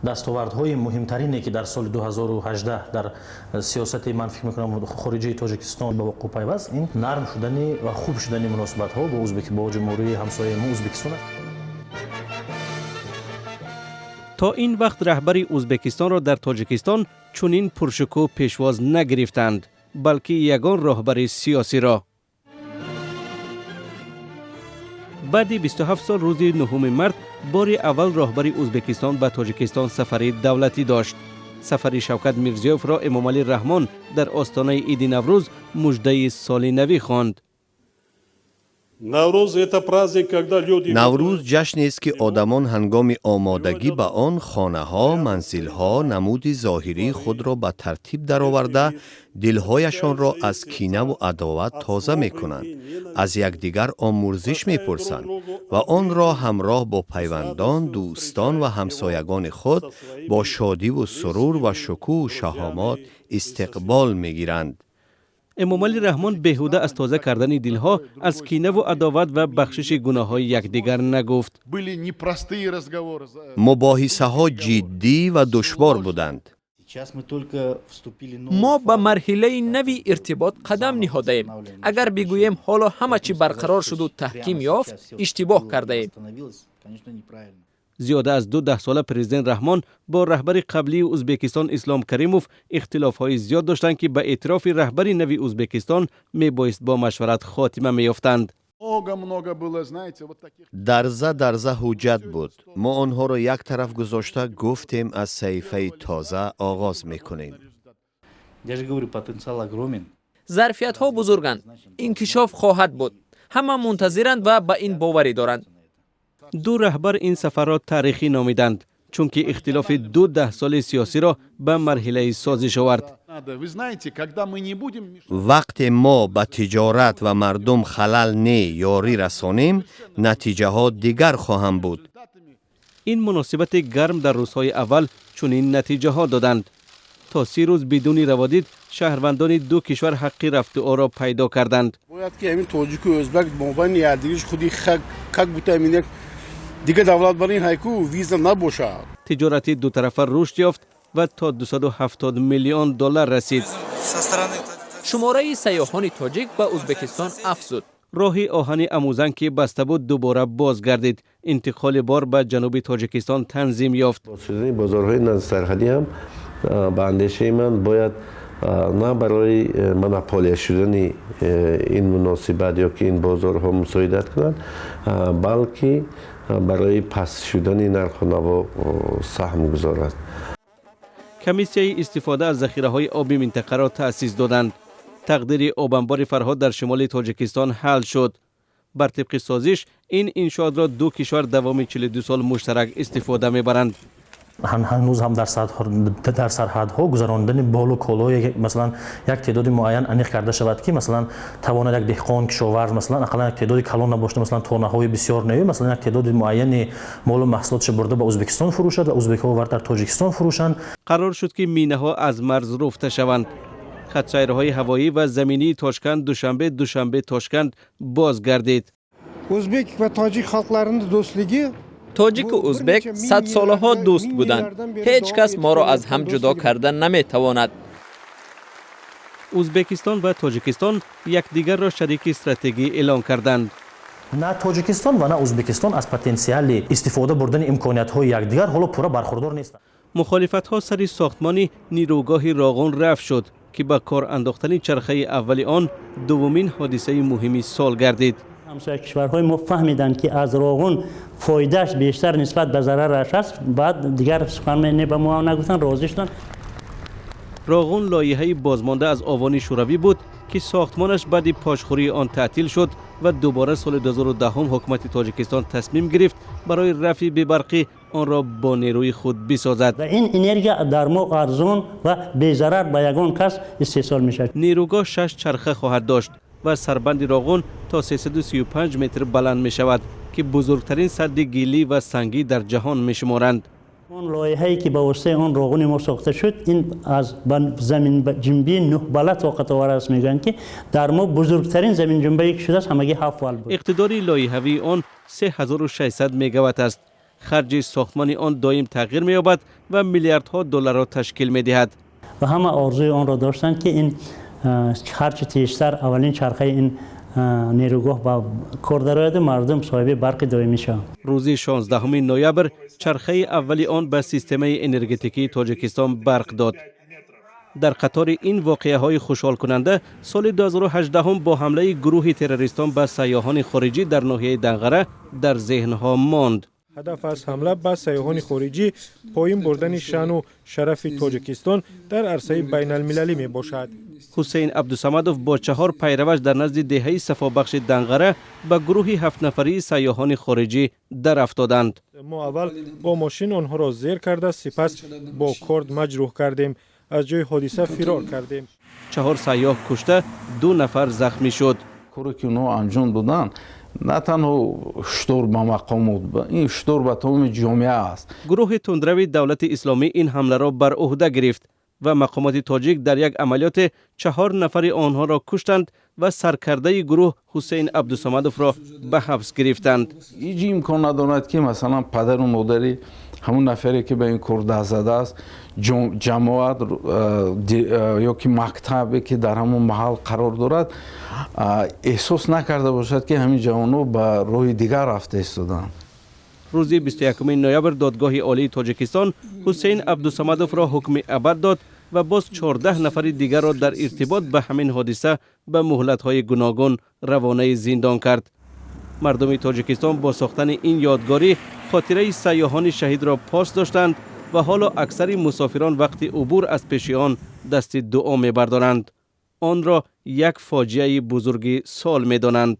Дастовардҳои муҳимтарине, ки дар соли 2018 дар сиёсати, ман фикр мекунам, хориҷаи Тоҷикистон ба вуқӯъ пайваст, ин нарм шудани ва хуб шудани муносибатҳо бо узбек, бо ҷумҳурии ҳамсояи мо Узбекистон аст. То ин вақт раҳбари Узбекистонро дар Тоҷикистон чунин пуршукӯҳ пешвоз нагирифтанд, балки ягон роҳбари сиёсиро. Баъди 27 сол рӯзи 9 март бори аввал роҳбари Узбекистон ба Тоҷикистон сафари давлатӣ дошт. Сафари Шавкат Мирзиёевро Эмомалӣ Раҳмон дар остонаи иди Наврӯз муждаи соли навӣ хонд. Наврӯз ҷашнест, ки одамон ҳангоми омодагӣ ба он хонаҳо, манзилҳо, намуди зоҳирии худро ба тартиб дароварда, дилҳояшонро аз кинаву адоват тоза мекунанд, аз якдигар омӯрзиш мепурсанд ва онро ҳамроҳ бо пайвандон, дӯстон ва ҳамсоягони худ бо шодиву сурур ва шукӯҳу шаҳомат истиқбол мегиранд. Эмомалӣ Раҳмон беҳуда аз тоза кардани дилҳо аз кинаву адоват ва бахшиши гуноҳҳои якдигар нагуфт. Мубоҳисаҳо ҷиддӣ ва душвор буданд. Мо ба марҳилаи нави иртибот қадам ниҳодаем. Агар бигӯем, ҳоло ҳама чӣ барқарор шуду таҳким ёфт, иштибоҳ кардаем. Зиёда аз 2 даҳсола президент Раҳмон бо раҳбари қаблии Узбекистон Ислом Каримов ихтилофҳои зиёд доштанд, ки ба эътирофи раҳбари нави Узбекистон мебоист бо машварат хотима меёфтанд. Дарза дарза ҳуҷҷат буд. Мо онҳоро як тараф гузошта, гуфтем, аз саҳифаи тоза оғоз мекунем. Зарфиятҳо бузурганд, инкишоф хоҳад буд. Ҳама мунтазиранд ва ба ин боварӣ доранд. Ду раҳбар ин сафарро таърихӣ номиданд, чунки ихтилофи 2 даҳсоли сиёсиро ба марҳилаи созиш овард. Вақте мо ба тиҷорат ва мардум халал не, ёрӣ расонем, натиҷаҳо дигар хоҳанд буд. Ин муносибати гарм дар рӯзҳои аввал чунин натиҷаҳо доданд. То 30 рӯз бидуни раводид шаҳрвандони ду кишвар ҳаққи рафтуоро пайдо карданд. Бояд ки ҳамин тоҷику ӯзбак мобайни якдигиш худи как будто ҳамин як дигар давлат бар ин ҳайку виза набошад. Тиҷорати дутарафа рушд ёфт ва то 270 миллион доллар расид. Шумораи сайёҳони тоҷик ба Узбекистон афзуд. Роҳи оҳани Амузан, ки баста буд, дубора боз гардид. Интиқоли бор ба ҷануби Тоҷикистон танзим ёфт. Боз шудани бозорҳои наздисарҳадӣ ҳам, ба андешаи ман, бояд на барои монополия шудани ин муносибат ё ки ин бозорҳо мусоидат кунад, балки барои паст шудани нарху наво саҳм гузорад. Комиссияи истифода аз захираҳои оби минтақаро таъсис доданд. Тақдири обанбори Фарҳод дар шимоли Тоҷикистон ҳал шуд. Бар тибқи созиш, ин иншоотро ду кишвар давоми 42 сол муштарак истифода мебаранд. Ҳанӯз ҳам дар сарҳадҳо гузарондани болу колое, масалан, як теъдоди муайян аниқ карда шавад, ки, масалан, тавонад як деҳқон, кишоварз, масалан, ақаллан як теъдоди калон набошад, масалан, тонаҳои бисёр нею, масалан, як теъдоди муайяни молу маҳсулотшо бурда ба Узбекистон фурӯшад ва узбекҳо овард дар Тоҷикистон фурӯшанд. Қарор шуд, ки минаҳо аз марз руфта шаванд. Хатсайрҳои ҳавоӣ ва заминии Тошканд Душанбе, Душанбе Тошканд боз гардид. O'zbek va tojik xalqlarini do'stligi Тоҷику узбек садсолаҳо дӯст буданд. Ҳеҷ кас моро аз ҳам ҷудо карда наметавонад. Узбекистон ва Тоҷикистон якдигарро шарики стратегӣ эълон карданд. На Тоҷикистон ва на Узбекистон аз потенсиали истифода бурдани имкониятҳои якдигар ҳоло пурра бархурдор нестанд. Мухолифатҳо сари сохтмони нирӯгоҳи Роғун рафт шуд, ки ба кор андохтани чархаи аввали он дуввумин ҳодисаи муҳими сол гардид. Ҳамсоя кишварҳои мо фаҳмиданд, ки аз Роғун фоидааш бештар нисбат ба зарараш аст. Баъд дигар сухан не ба мо ҳам нагуфтанд, розӣ шуданд. Роғун лоиҳаи бозмонда аз овони Шӯравӣ буд, ки сохтмонаш баъди пошхӯрии он таътил шуд ва дубора соли 2010 ҳукумати Тоҷикистон тасмим гирифт барои рафъи бебарқӣ онро бо нерӯи худ бисозад. Ва ин энергия дар мо арзон ва безарар ба ягон кас истеҳсол мешавад. Нерӯгоҳ шаш чарха хоҳад дошт ва сарбанди Роғун то 335 метр баланд мешавад, ки бузургтарин садди гилӣ ва сангӣ дар ҷаҳон мешуморанд. Он лоиҳае, ки ба воситаи он Роғуни мо сохта шуд, ин аз заминҷунбии нӯҳбала тоқатовар аст. Мегӯянд, ки дар мо бузургтарин заминҷунбае, ки шудааст, ҳамагӣ 7 вал буд. Иқтидори лоиҳавии он 3600 мегаватт аст. Харҷи сохтмони он доим тағйир меёбад ва миллиардҳо долларро ташкил медиҳад. Ва ҳама орзуи онро доштанд, ки ин ҳарчи тезтар аввалин чархаи ин нерӯгоҳ ба кор дарояду мардум соҳиби барқи доимӣ шаванд. Рӯзи 16 ноябр чархаи аввали он ба системаи энергетикии Тоҷикистон барқ дод. Дар қатори ин воқеаҳои хушҳолкунанда, соли 2018 бо ҳамлаи гурӯҳи террористон ба сайёҳони хориҷӣ дар ноҳияи Данғара дар зеҳнҳо монд. Ҳадаф аз ҳамла ба сайёҳони хориҷӣ поин бурдани шаъну шарафи Тоҷикистон дар арсаи байналмилалӣ мебошад. Ҳусейн Абдусамадов бо чаҳор пайраваш дар назди деҳаи Сафобахши Данғара ба гурӯҳи ҳафтнафарии сайёҳони хориҷӣ дарафтоданд. Мо аввал бо мошин онҳоро зер карда, сипас бо корд маҷрӯҳ кардем, аз ҷои ҳодиса фирор кардем. Чаҳор сайёҳ кушта, ду нафар захмӣ шуд. Коре ки онҳо анҷом доданд, на танҳо ҳушдор ба мақомот, ин ҳушдор ба тамоми ҷомеа аст. Гурӯҳи тундрави Давлати Исломӣ ин ҳамларо бар ӯҳда гирифт ва мақомоти тоҷик дар як амалиёте чаҳор нафари онҳоро куштанд ва саркардаи гурӯҳ Ҳусейн Абдусамадовро ба ҳабс гирифтанд. Ҳеҷ имкон надорад, ки масалан падару модари ҳамун нафаре, ки ба ин кор даст задааст, ҷамоат ё ки мактабе, ки дар ҳамон маҳал қарор дорад, эҳсос накарда бошад, ки ҳамин ҷавонҳо ба роҳи дигар рафта истоданд. Рӯзи 21 ноябр Додгоҳи Олии Тоҷикистон Ҳусейн Абдусамадовро ҳукми абад дод ва боз 14 нафари дигарро дар иртибот ба ҳамин ҳодиса ба муҳлатҳои гуногун равонаи зиндон кард. Мардуми Тоҷикистон бо сохтани ин ёдгорӣ хотираи сайёҳони шаҳидро пос доштанд ва ҳоло аксари мусофирон вақти убур аз пеши он дасти дуо мебардоранд. Онро як фоҷиаи бузурги сол медонанд.